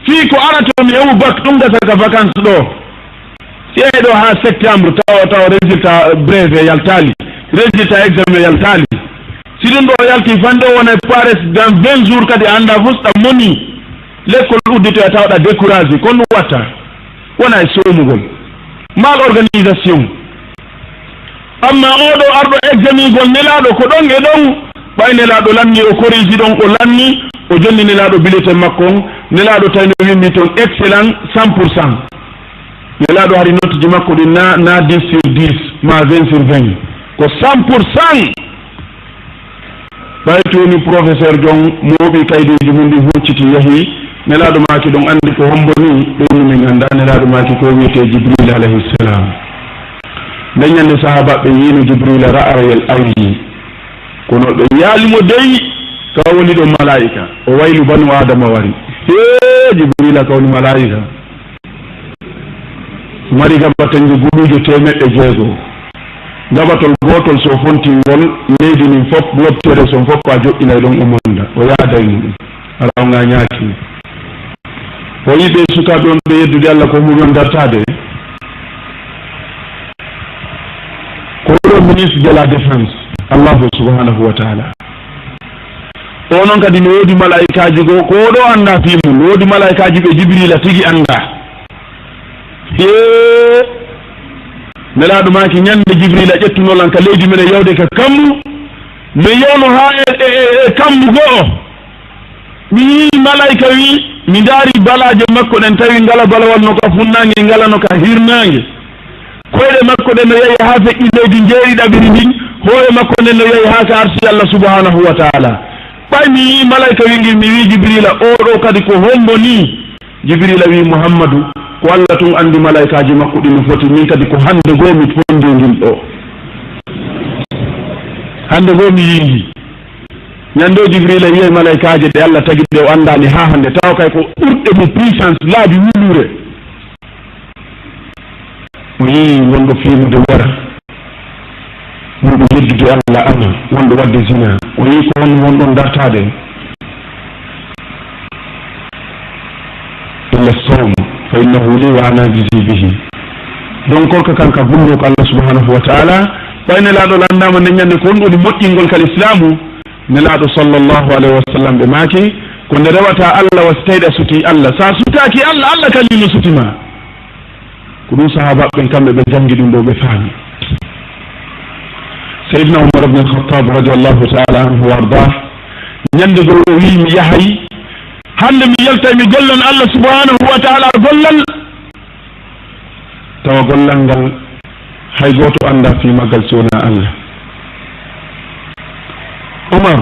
fii ko arata mi heɓu bac, ɗum gasa ka vacances ɗo. Si yahi ɗo haa septembre, tawa, tawa résultat brevet yaltaali, résultat examen yaltaali. Si ɗum ɗo yalti, fande o wona e pares dans vingt jours, kadi a annda fus ɗam moni. L'école udditoya tawa ɗa découragé, kon ɗum watta. Wona e soomugol. Mal organisation. Amma oɗo arɗo examingol Nelaaɗo ko ɗon e ɗon, ɓay Nelaaɗo lanni o koriji ɗon, o lanni, o jonni Nelaaɗo bulletin makko on, Nelaaɗo tawi no wimmi ton excellent cent pour cent. Nelaaɗo hari note ji makko ɗin na, na dix sur dix, ma vingt sur vingt. Ko cent pour cent. Ɓay to woni professeur jon mooɓi kaydeeji mum ɗin hucciti yahi, Nelaaɗo maaki ɗon anndi ko hombo ni, ɓe inni min anndaa. Nelaaɗo maaki ko wiyetee Jibril alayhi salam. Nden ñannde sahaabaaɓe yiino Jibrila ra'ayal ayni. Kono ɓe yiyaali mo dey, ka woni ɗo malaa'ika. O waylu banu Aadama wari. Hee, Jibrila ka woni malaa'ika. Mari gabatenjo guluuje teemeɗɗe jeego. Gabatol gootol so fonti ngol leydi ndin fof, lobtere son fof a joƴƴinay ɗon o monda, o yaaday muɗum. Hara o ŋaañaaki. O yi'i ɓee sukaaɓe on ɓe yeddude Allah ko muɓe on dartaade. Ko oɗo ministre de la défense, Allahu subhanahu wa taala. O non kadi no woodi malaa'ikaaji goo, ko oɗo anndaa fii mum, no woodi malaa'ikaaji ɓe Jibrila tigi anndaa. Ee, Nelaaɗo maaki ñannde Jibrila ƴettunoo lan ka leydi men e yawde ka kammu, mi yawno haa e, e, e, e kammu go'o. Mi yii malaa'ika wii, mi ndaari balaaje makko ɗen, tawi ngala balawal no ka funnaange, ngala no ka hirnaange. Koyɗe makko ɗen no yahi haa feƴƴi leydi njeeri ɗaɓiri ndin, hoore makko nden no yahi haa ka arsi Allah subhanahu wa taala. Ɓay mi yii malaa'ika wii ngin, mi wii Jibrila, oo ɗoo kadi ko hombo nii? Jibrila wii, Muhammadu, ko Allah tun anndi malaa'ikaaji makko ɗin no foti, min kadi ko hannde goo mi fonndii ngin ɗoo. Hannde goo mi yii ngi. Ñande o Jibrila yi'ay malaa'ikaaje ɗe Allah tagi ɗe o anndaani haa hannde, tawa kay ko ɓurɗe mo puissance, laabi wuluure. O yi'i wonɗo fiimude wara, wonɗo yeddude Allah ama, wonɗo waɗde zina. O yi'i ko won, won ɗon dartaade. Illa sawm, fa innahu li wa ana ajzi bihi. Donc, korka kan ka gullo ko Allah subhanahu wa ta'ala. Ɓay Nelaaɗo landaama nde ñande ko honɗum woni moƴƴingol kal islaamu, Nelaaɗo sallallahu alayhi wa sallam ɓe maaki, ko nde rewata Allah wa si tawii a sutii Allah. So a sutaaki Allah, Allah kañum no suti ma. Ko ɗum sahaabaaɓe ɓen kamɓe ɓe janngi ɗum ɗoo, ɓe faami. Seydina Umar ibn al-Khattab radiyallahu ta'ala anhu wa ardah, ñande goo o wi'i, mi yahay, hannde mi yaltay mi gollan Allah subhanahu wa ta'ala gollal. Tawa gollal ngal hay gooto anndaa fii maggal si wonaa Allah. Umar,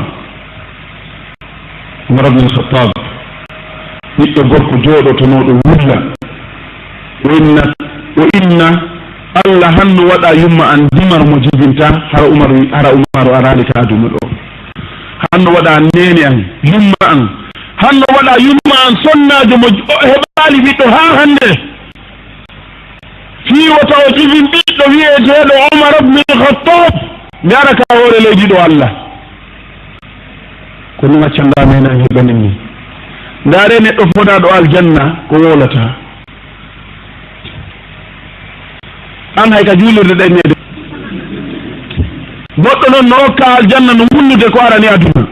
Umar ibn al-Khattab, ɓiɗɗo gorko jooɗotonooɗo wulla, o inna, o inna, Allah hanno waɗa yumma an dimar mo jibinta, hara Umar, hara Umar araali ka aduna ɗoo. Hanno waɗa neene an, yumma an. Hanno waɗa yumma an sonnaajo mo j-, o heɓaali ɓiɗɗo haa hannde. Fii wota o jibin ɓiɗɗo wi'eteeɗo Umar ibn Khattab, mi ara ka hoore leydi ɗo Allah. Ko ɗum accanɗaa men an heɓanin min. Ndaaree neɗɗo fodaaɗo aljanna ko wowlata. An hay ka juulirde ɗaynede. Goɗɗo noon no okka aljanna no wullude ko arani aduna.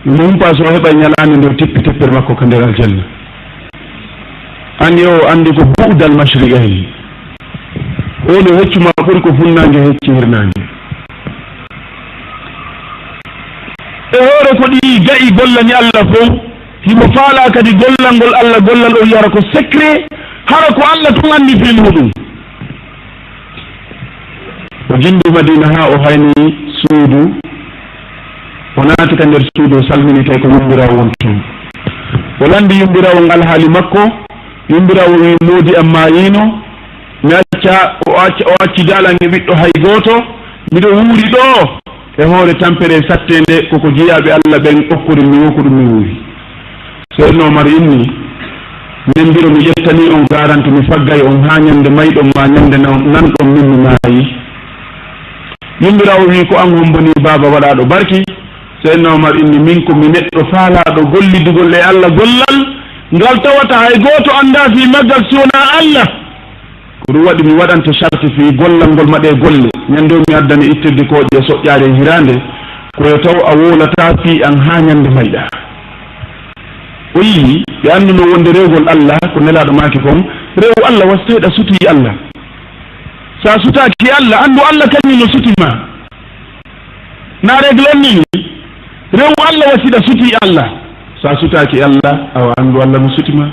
Mo humpa so heɓa ñalaande nde o tippi teppere makko ka nder aljanna. Anndi o anndi ko bu'dal mashriqayni. O no heccu ma ɓuri ko funnaange hecci hirnaange. E hoore ko ɗi ga'i gollani Allah fof, himo faalaa kadi gollangol Allah gollal o wi'ara ko secret, hara ko Allah tun anndi fii muɗum. O jindi Madina haa o hayni suudu, o naati ka nder suudu, o salmini tawi ko yumbiraawo won ton. O landi yumbiraawo on alhaali makko, yumbiraawo wi, moodi am maayiino, mi acca, o acca, o acci daalange ɓiɗɗo hay gooto, miɗo wuuri ɗoo e hoore tampere satteende, koko jiyaaɓe Allah ɓen okkori mi, wo ko ɗum mi wuuri. Seydina Omar inni, min mbiro mi ƴettanii on garanti, mi faggay on haa ñande mayɗon ma ñande nan-, nanɗon min mi maayi. Yumbiraawo wi, ko an hombo ni baaba waɗaaɗo barki? Seydina Omar inni, min ko mi neɗɗo faalaaɗo gollidugol e Allah gollal ngal tawata hay gooto anndaa fii maggal si wonaa Allah. Ko ɗum waɗi mi waɗante sarti fii gollal ngol ma ɗee golle. Ñande o mi addane ittirde kooƴe e soƴƴaare e hiraande, ko yo taw a wowlataa fii an haa ñande mayɗaa. O yi'i ɓe annduno wonde rewgol Allah ko Nelaaɗo maaki kon, rewu Allah wa si tawii a sutii Allah. So a sutaaki Allah, anndu Allah kañum no suti ma. Na règle on ni, rewu Allah wa si a sutii Allah. So a sutaaki Allah, awa anndu Allah no suti ma.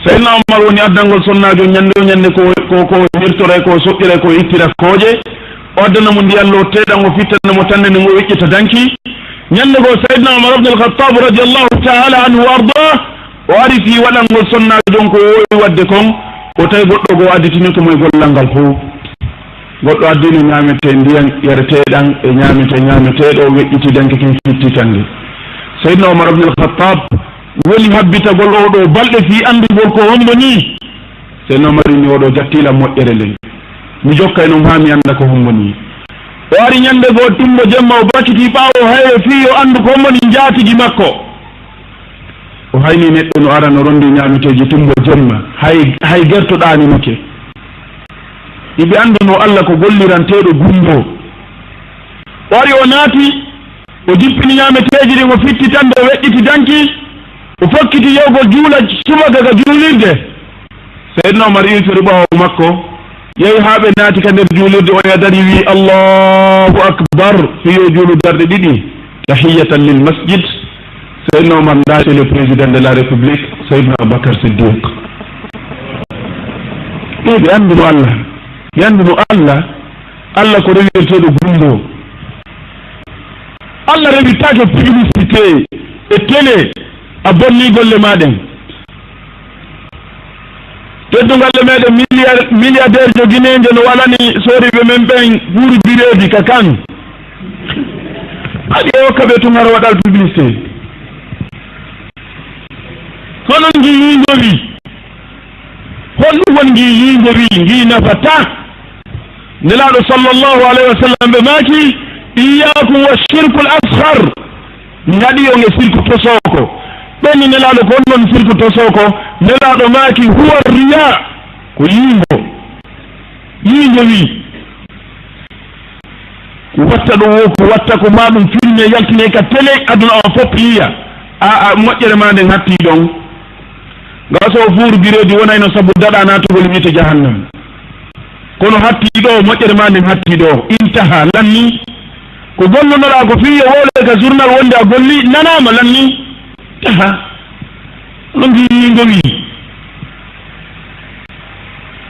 Seydina Omar woni addangol sonnaajo ñande o ñande ko, ko, ko hirtoray, ko soƴƴiray, ko ittira kooƴe. O addana mo ndiyan lotteeɗan, o fittana mo tannde nden, o weƴƴita danki. Ñande goo, Seydina Omar ibn al-Khattab radiyallahu ta'ala anhu wa arda, o ari fii waɗangol sonnaajo on ko o woowi waɗde kon, o tawi goɗɗo goo additini ko mo e gollal ngal fow. Goɗɗo addino ñaametee ndiyan, yaretee ɗan, e ñaametee, ñaametee ɗo, weƴƴiti danki kin, fitti kannge. Seydina Omar ibn al-Khattab woni habbitagol oo ɗoo balɗe fii anndugol ko hombo nii. Seydina Omar inni, "Oo ɗoo jattii lan moƴƴere nden. Mi jokkay non haa mi annda ko hombo nii." O ari ñande goo tumbo jemma, o bakiti ɓaawo hayre fii yo anndu ko hombo nii njaatigi makko. O hayni neɗɗo no ara no rondi ñaameteeji tumbo jemma, hay, hay gerto ɗaaninoke. Iɓe anndunoo Alla ko golliranteeɗo gumbo. O ari o naati, o jippini ñaameteeji ɗin, o fitti tannde, o weƴƴiti danki, o fokkiti yewgol juula subaka ka juulirde. Seydina Omar iwtori ɓaawo makko, yehi haa ɓe naati ka nder juulirde, on ya dari wi'i, "Allahu Akbar," fii yo juulu darɗe ɗiɗi, "Tahiyatan lil masjid." Seydina Omar ndaati le président de la République, Seydina Abubakar Siddiq. Ɓe, ɓe annduno Alla, ɓe annduno Alla, Alla ko rewirteeɗo gumbo. Alla rewirtaake publicité e télé, a bonni golle maa ɗen. Teddungal e meɗen, milliard-, milliardaire jo Guinée njo no walani sooriiɓe men ɓen buuru bireedi ka kan. Haɗi o hokka ɓe tun hara waɗal publicité. Hono ngii yiingo wi? Honɗum woni ngii yiingo wi? Ngii nafataa. Nelaaɗo sallallahu alayhi wa sallam ɓe maaki, "Iyyaakum wa shirkul asghar." Mi haɗi on e sirku tosooko. Ɓenni Nelaaɗo ko honɗum sirku tosooko? Nelaaɗo maaki, "Huwa riyaa." Ko yiingo. Yiingo wi. Ko watta ɗo wo, ko watta ko ma ɗum filme yaltine ka télé, aduna o fof yiya. A, a, moƴƴere ma nden hatti ɗon. Nga so buuru bireedi wonayno sabu daɗa naatugol wiite jahannam. Kono hatti ɗo, moƴƴere ma nden hatti ɗo. Intaha, lanni. Ko gollonoɗaa ko fii yo wowle ka journal wonde a golli, nanaama, lanni. Aha. No ngi yiingo wi.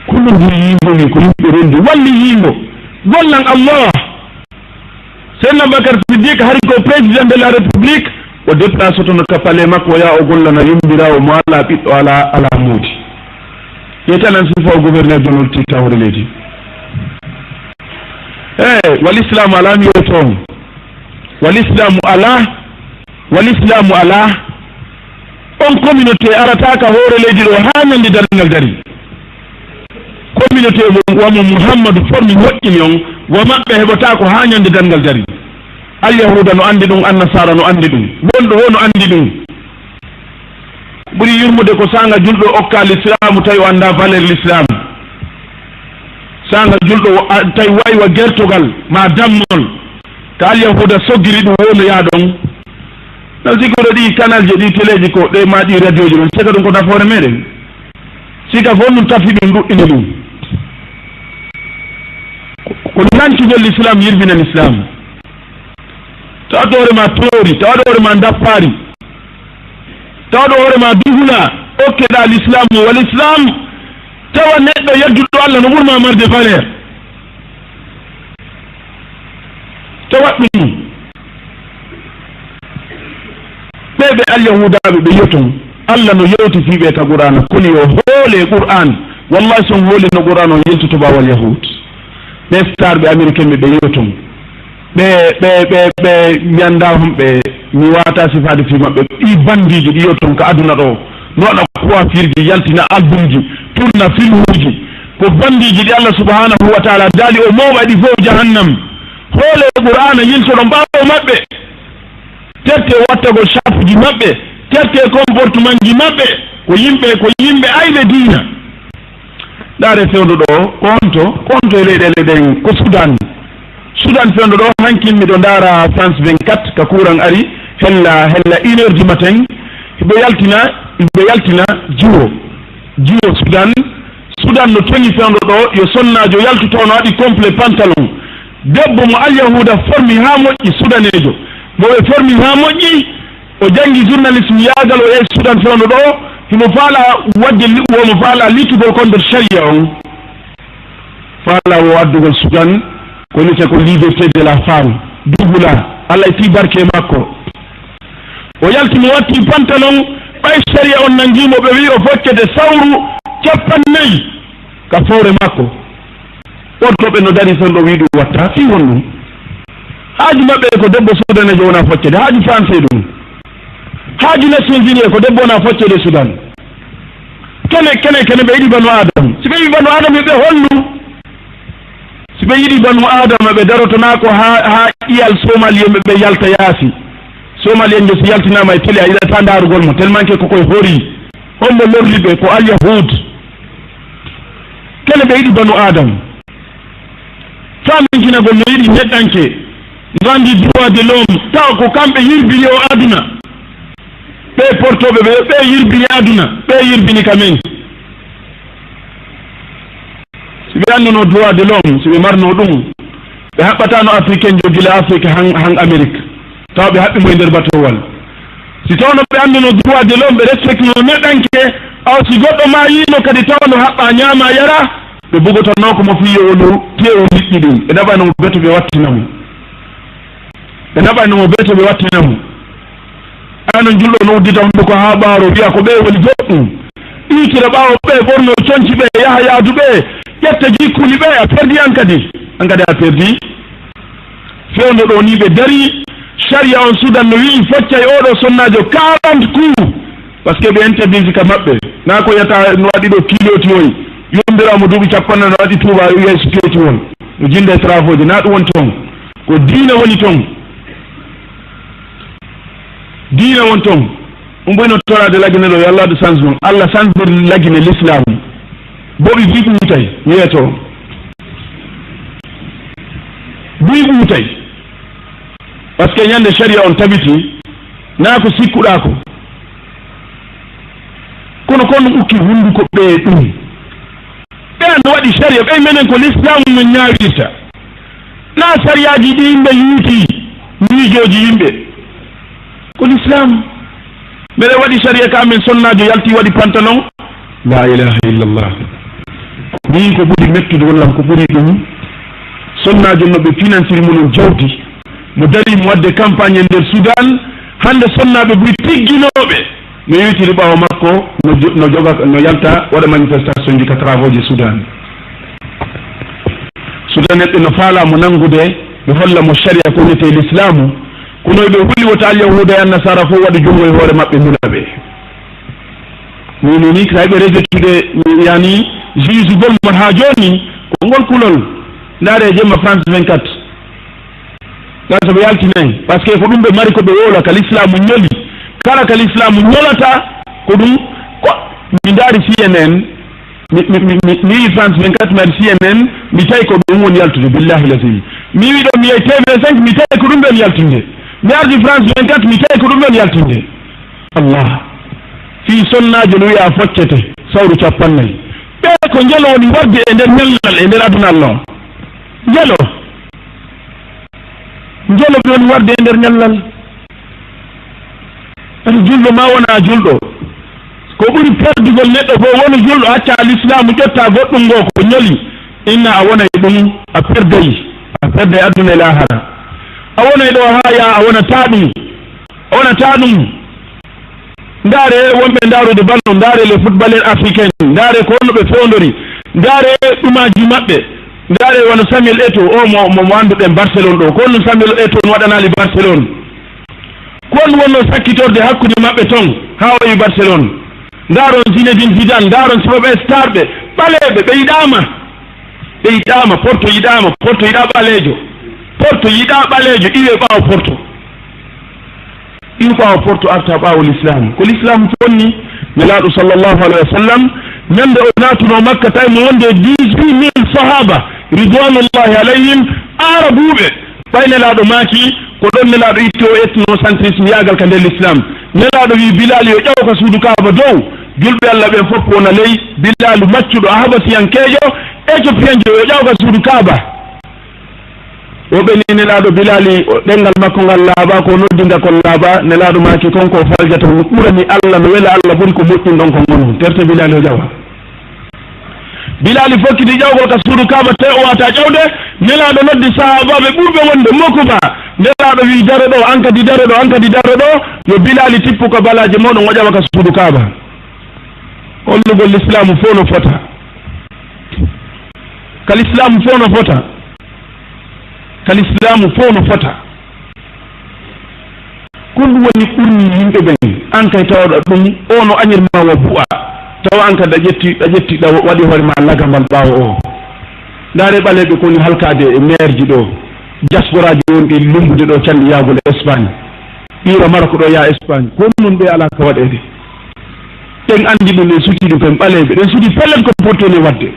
Kono ngi yiingo wi ko yimɓe rendi. Walli yiingo. Gollan Allah. Seydina Bakar Siddiq hari ko président de la République, o déplace toon ka palais makko, o yaha o gollana yummbiraawo mo alaa ɓiɗɗo, alaa, alaa moodi. Ƴeew tan an sifa o gouverneur de l'Olti tawre leydi. Eh, wal islamu alaa mi yeeto on. Wal islamu alaa, wal islamu alaa. On communauté arata ka hoore leydi ɗo haa ñande darngal dari. Communauté mo, wa mo Muhammadu formi moƴƴini on, wa maɓɓe heɓataa ko haa ñande darngal dari. Alyahuuda no anndi ɗum, Annasaara no anndi ɗum, wonɗo wo no anndi ɗum. Ɓuri yurmude ko saanga julɗo okka lislaamu tawi o anndaa valeur lislaamu. Saanga julɗo wo, a, tawi wayi wa gertogal ma dammol, ka Alyahuuda soggiri ɗum wo no yaa ɗon. No sikkuɗo ɗi kanalji, ɗi teleeji ko ɗe ma ɗi radioji ɗon, seka ɗum ko nafoore meɗen. Sika fof ɗum tafi ɗum, ɗuɗɗini ɗum. Ko, ko nancugol l'islam yirbina l'islam. Tawa hoore ma toori, tawa hoore ma ndappaari, tawa hoore ma duhula, okkeɗa l'islam wal islam, tawa neɗɗo yedduɗo Allah no ɓurma marde valeur. Tawat ɗum. Ɓe, ɓe Alyahuudaaɓe ɓe yoton, Allah no yewti fii ɓe ka Qur'aana, koni yo hoole Qur'aan. Wallahi, si on hoolino Qur'aana, on yiltoto ɓaawo Alyahuud. Ɓe star ɓe Ameriken ɓe, ɓe yoton. Ɓe, ɓe, ɓe, ɓe mi anndaa honɓe, mi waawataa sifaade fii maɓɓe. Ɗii bandiiji ɗi yoton ka aduna ɗoo, no waɗa coiffure ji, yaltina albumji, turna filmuuji. Ko bandiiji ɗi Allah subhaanahu wa taala daali o mooɓa ɗi fof jahannam. Hoole Qur'aana, yiltoɗon ɓaawo maɓɓe. Terte wattagol shafuji maɓɓe, terte comportement ji maɓɓe. Ko yimɓe, ko yimɓe ayɓe diina. Ndaare fewndo ɗo, ko honto, ko honto e leyɗeele ɗen? Ko Sudan. Sudan fewndo ɗo, hankin miɗo ndaara France vingt-quatre, ka courant ari, hella, hella une heure du matin, hiɓe yaltina, hiɓe yaltina jiwo. Jiwo Sudan, Sudan no toŋi fewndo ɗo, yo sonnaajo yaltu toon, no waɗi complet pantalon. Debbo mo Alyahuuda formi haa moƴƴi, Sudaneejo. Mo ɓe formi haa moƴƴi, o janngi journalisme yaagal, o yehi Sudan fewndo ɗo, himo faala waɗde li-, womo faala littugol kon nder sharia on. Faala o addugol Sudan, ko wiyetee ko liberté de la femme. Dugula, Allah itti barke makko. O yalti, mo watti pantalon, ɓay sariya on nangii mo, ɓe wi'i o foccete sawru cappannayi ka fowre makko. Wortooɓe no dari ton ɗo wi'i ɗum watta, fii honɗum? Haaju maɓɓe ko debbo sudaneejo wona foccede, haaju Français ɗum. Haaju Nations Unies ko debbo wona foccede Sudan. Kene, kene, kene ɓe yiɗi banu Adam. Si ɓe yiɗi banu Adam, yo ɓe hollu. Si ɓe yiɗi banu Adama, ɓe darotonaa ko haa, haa ƴiyal Somaliyenɓe ɓe yalta yaasi. Somaliyenjo si yaltinaama e télé, a yiɗataa ndaarugol mo, tellement que ko koye horii. Hombo lorri ɓe? Ko Alyahud. Kene ɓe yiɗi banu Adama. Faamintinagol no yiɗi neɗɗanke, no anndi droit de l'homme, tawa ko kamɓe yirbini o aduna. Ɓe portooɓe ɓe, ɓe yirbini aduna, ɓe yirbini ka men. Si ɓe annduno droit de l'homme, si ɓe marno ɗum, ɓe haɓɓataano Africain jo gila Afrique han, han Amérique. Tawa ɓe haɓɓi mo e nder batowal. Si tawno ɓe annduno droit de l'homme, ɓe respectino neɗɗanke, aw si goɗɗo maayino kadi tawa no haɓɓa ñaama yara, ɓe bugotanoo ko mo fii yo wonu teewu liƴƴi ɗin. Ɓe naɓano mo beto ɓe wattina mo. Ɓe naɓano mo beto ɓe wattina mo. Ano julɗo no uddita hunduko haa ɓaaro, wi'a ko ɓe woni goɗɗum. Ɗiitira ɓaawo ɓe, ɓorno conci ɓe, yaha yaadu ɓe, ƴetta jikkuli ɓe, a perdi an kadi. An kadi a perdi. Fewndo ɗo ni ɓe dari, sariya on Sudan no wi'i foccay oɗo sonnaajo quarante coups. Parce que ɓe interdit ka maɓɓe. Na ko yata no waɗi ɗo kiloti woy. Yombira mo duuɓi capanɗe no waɗi tuuba yo yeeso teeti won. No jinde travoje, na ɗum woni ton. Ko diina woni ton. Diina won ton. Ɗum ɓuri no toraade Lagine ɗo, yo Allah waɗu changement. Allah change Lagine l'islam. Boɓi buy ɓuutay, yeeto. Buy ɓuutay. Parce que ñande sharia on tabiti, na ko sikkuɗaa ko. Kono kon ɗum ukki hunduko ɓe ɗum. Ɓe an waɗi sharia, ɓe menen ko l'islam no ñaawirta. Na sariyaaji ɗi yimɓe yuuti, miijooji yimɓe. Ko l'islam. Mbeɗa waɗi sariya ka amen, sonnaajo yalti waɗi pantalon. La ilaha illallah. Min ko ɓuri mettude won lam ko ɓuri ɗum. Sonnaajo no ɓe finansiri munen jawdi. Mo dari mo wadde campagne e nder Sudan. Hannde sonnaaɓe ɓuri tigginooɓe. No yewtiri ɓaawo makko, no jo-, no joga, no yalta waɗa manifestation ji ka travaux ji Sudan. Sudanɓe no faalaa mo nanngude, ɓe holla mo sharia ko wiyetee l'islamu. Kono ɓe huli wota Alyahuuda e Annasaara fof waɗa junngo e hoore maɓɓe, mbula ɓe. Ni, ni, ni, tawi ɓe rejettude, yani, juge gol mo haa jooni, ko ngol kulol. Ndaare jemma France vingt-quatre. Ngal sabu yaltinay, parce que ko ɗum ɓe mari ko ɓe wowla, ka l'islamu ñoli. Kala ka l'islamu ñolata, ko ɗum, ko, mi ndaari C N N, mi, mi, mi, mi, mi France vingt-quatre, mi ari C N N, mi tawi ko ɗum woni yaltude, billahi lazim. Mi wi ɗo, mi yehi T V cinq, mi tawi ko ɗum ɓen yaltinde. Mi ardi France vingt-quatre, mi tawi ko ɗum ɓen yaltinde. Allah. Fii sonnaajo no wi'a foccete, sawru capannay. Ɓe ko njelo woni warde e nder ñallal, e nder aduna Allah on. Njelo. Njelo ɓe woni warde e nder ñallal. Ati julɗo ma wona julɗo. Ko ɓuri perdugol neɗɗo fof woni julɗo, acca l'islamu, ƴetta goɗɗum ngo ko ñoli. Inna a wona e ɗum, a perday. A perday aduna e lahara. A wona e ɗo haa ya, a wonata ɗum. A wonata ɗum. Ndaare wonɓe ndaarude ballon, ndaare les footballeurs africains, ndaare ko honno ɓe fewndori, ndaare ɗumaaji maɓɓe, ndaare wano Samuel Eto'o, o mo, mo, mo annduɗen Barcelone ɗo, ko honno Samuel Eto'o no waɗanaali Barcelone? Ko honno wonno sakkitorde hakkunde maɓɓe ton, haa o yehi Barcelone? Ndaaron Zinedine Zidane, ndaaron sifaɓe star ɓe, ɓaleeɓe, ɓe yiɗaama. Ɓe yiɗaama, Porto yiɗaama, Porto yiɗaa ɓaleejo. Porto yiɗaa ɓaleejo, iwe ɓaawo Porto. Iwe ɓaawo Porto arta ɓaawo l'islam. Ko l'islam fonni, Nelaaɗo sallallahu alayhi wa sallam, ñande o naatuno Makka, tawi mo wonde dix-huit mille sahaba, ridwanullahi alayhim, Arabuɓe. Ɓay Nelaaɗo maaki, ko ɗon Nelaaɗo itti o ethnocentrisme yaagal ka nder l'islam. Nelaaɗo wi Bilal yo ƴaw ka suudu Kaaba dow, julɓe Allah ɓen fof wona ley, Bilal maccuɗo Ahabasiyankeejo, Etiopiyanjo yo ƴaw ka suudu Kaaba. O ɓeni Nelaaɗo Bilali, o, ɗenngal makko ngal laaɓa, ko noddinta kon laaɓa, Nelaaɗo maaki kon ko faljata no ɓurani Allah, no wela Allah ɓuri ko moƴƴin ɗon kon ngon. Terte Bilali o ƴawa. Bilali fokkiti ƴawgol ka suudu Kaaba, tawi o wata ƴawde. Nelaaɗo noddi sahaabaaɓe ɓurɓe wonde Mokuba, Nelaaɗo wi daro ɗo, an kadi daro ɗo, an kadi daro ɗo, yo Bilaali tippu ka balaaje mooɗon, o ƴawa ka suudu Kaaba. Hollugol Lislaamu fof no fota. Ka Lislaamu fof no fota. Ka Lislaamu fof no fota. Ko ɗum woni ɓurni yimɓe ɓen. An kay tawɗa ɗum, o no añir ma wa bu'a. Tawa an kadi a ƴetti, a ƴetti ɗa waɗi hoore ma lagambal ɓaawo o. Ndaare ɓaleeɓe ko woni halkaade e meerji ɗo. Diasporaaji wonɗi lumbude ɗo canɗi yaagol Espagne. Ɓiira Maroc ɗo yaa Espagne. Ko noon ɓe alaa ka waɗeede. Ɗen anndi ɗum, ɗen sutii ɗum, ɓen ɓaleeɓe. Ɗen sutii pellet ko potton e waɗde.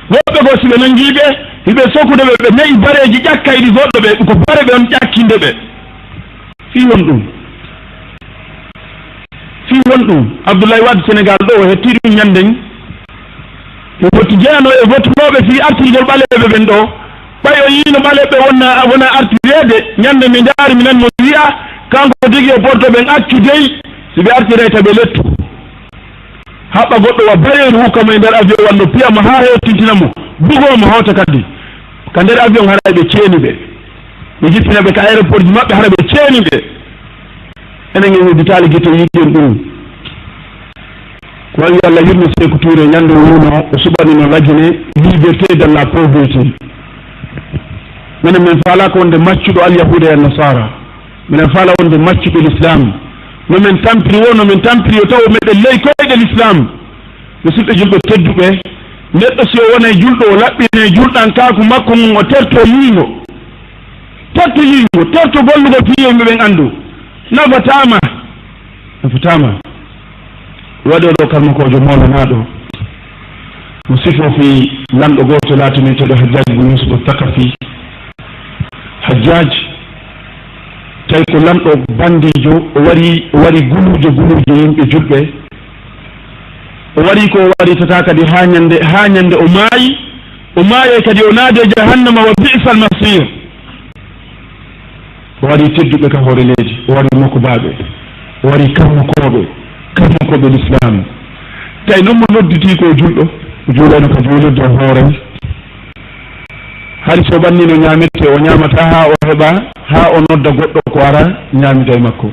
Woɓɓe goo, si ɓe nanngii ɓe, hiɓe sokude ɓe, ɓe nayi bareeji ƴakka e ɗi goɗɗo ɓe, ko bare ɓe on ƴakkinde ɓe. Fii won ɗum. Fii won ɗum. Abdoulaye Wade Sénégal ɗo, o hetti ɗum ñannden. E wotti jeyano e wottunooɓe fii artirgol ɓaleeɓe ɓen ɗo. Ɓay o yiino ɓaleeɓe wona, wona artireede, ñande mi ndaari mi nan mo wi'a, kanko tigi e Porto ɓen accu dey, si ɓe artiray ta ɓe lettu. Haɓɓa goɗɗo wa bayeeru hukka mo e nder avion walla piya mo haa hewtintina mo, bugoo mo hawta kadi. Ka nder avion haray ɓe ceeni ɓe. Ɓe jippina ɓe ka aéroport ji maɓɓe hara ɓe ceeni ɓe. Enen en udditaali gite yiɗen ɗum. Ko wayi Allah yurmo Seeku Tuure ñande o wonno o suɓanino lajine liberté dans la pauvreté. Minen min faalaaka wonde maccuɗo alyahuuda e nasara. Minen faala wonde maccuɓe l'islam. No min tampiri wo, no min tampiri yo taw meɗen ley koyɗe l'islam. Musidɓe julɓe tedduɓe, neɗɗo si o wonay julɗo, o laɓɓinay julɗankaaku makko ngun, o terto yiingo. Terto yiingo, terto gollugol fii yo yimɓe ɓen anndu. Nafataama. Nafataama. Waɗi o ɗo karmakoojo mawlanaaɗo. Mo sifo fii lanɗo gooto laatinoyteeɗo Hajjaaji bun Yuusuf Sakafi. Hajjaaj, tawi ko lanɗo bandiijo, o wari, o wari guluuje, guluuje yimɓe julɓe. O wari ko o wari tata kadi haa ñande, haa ñande o maayi, o maayi kadi o naade jahannama wa bi'sal masir. O wari tedduɓe ka hoore leydi, o wari mokobaaɓe, o wari karmokooɓe, karmokooɓe l'islam. Tawi noon mo nodditii ko julɗo, o juulayno ka juulirde o hooray. Hari so ɓannino ñaamettee, o ñaamata haa o heɓa, haa o nodda goɗɗo ko ara ñaamida e makko.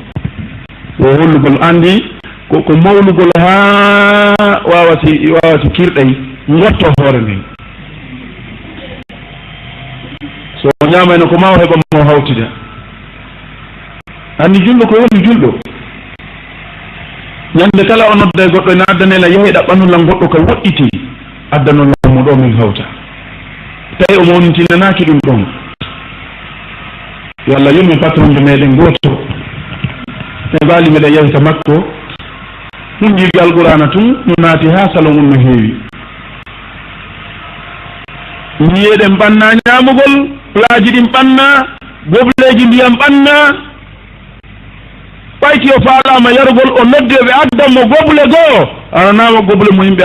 Ko hollugol anndi ko, ko mawlugol haa waawati, waawati kirɗay ngotto hoore nden. So o ñaamayno ko ma o heɓa mo hawtida. Anndi julɗo ko woni julɗo. Ñande kala o nodda e goɗɗo ene addane la yehe ɗaɓɓanon lan goɗɗo ka woɗɗiti, addanon lan mo ɗo min hawta. Tawi o mawnintinanaaki ɗum ɗon. Yo Allah yurmo patron de meɗen gooto. Nebaali meɗen yahi ka makko. Ɗum jiibi Alqur'aana tun, ɗum naati haa salon on no heewi. Njiyeeɗen ɓanna ñaamugol, plaaji ɗin ɓanna, gobleeji ndiyam ɓanna. Ɓayti o faalaama yarugol, o noddi ɓe addan mo goble goo, aranaama goble mo yimɓe